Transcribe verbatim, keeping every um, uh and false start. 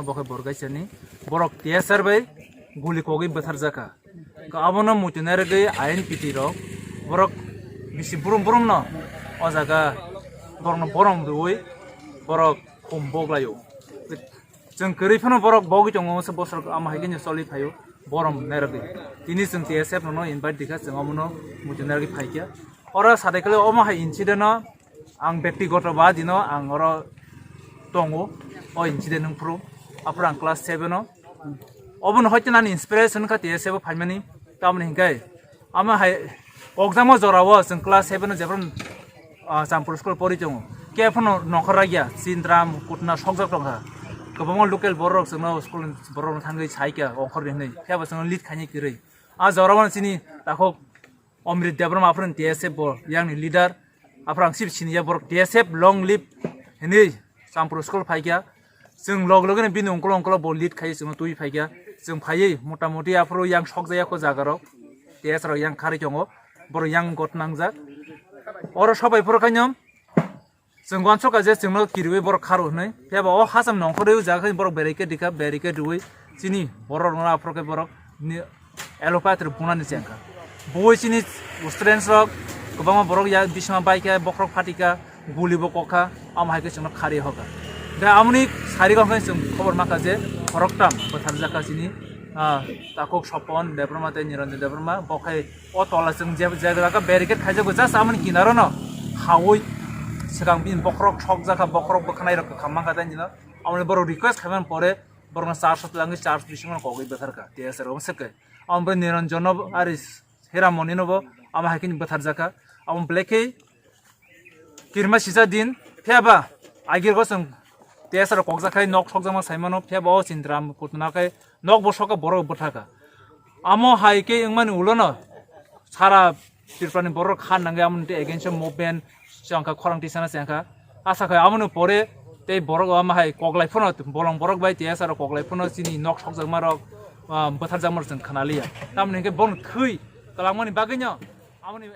Bo khe borok kaisani borok T S R bai guli kogwi bwtharjakha. Abono muitu narwgwi I N P T rok borok bisi brum brum no o jaga borokno borom rwui borok khum boklaio. Chwng kwrwi phano borok bogwi tongo, se bosor ama hai khe choli phaio borom narwgwi. Tini chwng T S F no invite dikha, chwng omono muitu narwgwi phaikha. Oro sadai kale omo hai incident no ang bektigoto ba dino ang oro tongo, o incident wngphuru, aphuru ang class seven o. Obono hoite nani inspiration wngkha T S F o phaimani, tamoni hinkhe ama hai kokjamo jorao chwng class seven o jephru, ah, Champur school pori tongo, khe phano nongkhor ragya, Chindram, Kutna sokjak tongkha. Kwbangma local borok chwngno school borokno thangwi saikha ongkhorni hwnwi, phiya bo chwngno lead khaini kwrwi. A jorao chini takhuk Omrit Debbarma aphuru T S F bo yang ni leader, aphuru ang sip sini ya borok T S F long live hinwi Champur school phaikha. Chwng log logino bini ungkolo ungkolo bo lead khai chwngno twi phaikha. Chwng phaiwi mota moti aphuru yang sokjaya kho jaga rok, T S rok yang kharwi tongo, borok yang got nangjak. Oro sobai phuru khaino chwng uansukha je chwngno kiriwi borok kharo hwnwi. Phiya ba o hacham nongkhorwi o jaga khe borok barricade rikha, barricade rwui chini borok rokno aphuru khe borok ni allopathy rok bunani chengkha. Bui chini students rok kwbangma borok ya bisima baikha, bokhorok phatikha, guli bo kokha, amo hai khe chwngno khari hoka. Hwnkhe amoni sari khe chwng khobor mankha je khoroktham bwtharjakha chini, ah, takhuk Sopon Debbarma tei Niranjan Debbarma, bo khai o tola chwng je, je jaga barricade khaijago, just amoni kinaro no hawi swkang bini bokhorok sokjakha, bokhorok bwkhanai rok kwkham mankha tei nino. Amoni borok request khaimani pore borokno charge o twlangwi charge bisingo kogwi bwtharkha T S R o swkhe. Amoni Niranjan no ari Hiramoni no bo amo hai khe bwtharjakha. Amo belai khe kirima sijak din, phiya ba agirgo chwng T S R rok kokjak khai nok sokjakma saimano, phiya ba o Chindram Kutna khai nok bo sokha, borok bwthakha. Amo hai khe wngmani ulo no sara Tripura ni borok kha nangwi amoni tei against o movement chengkha, khorang tisana chengkha. Asa khai amoni pore tei borok amo hai koklai phano bolong borok bai T S R rok koklai phano chini nok sokjakma rok, ah, bwtharjakma rok chwng khna liya. Tamoni hinkhe bono thwi kwlangmani bagwi no amoni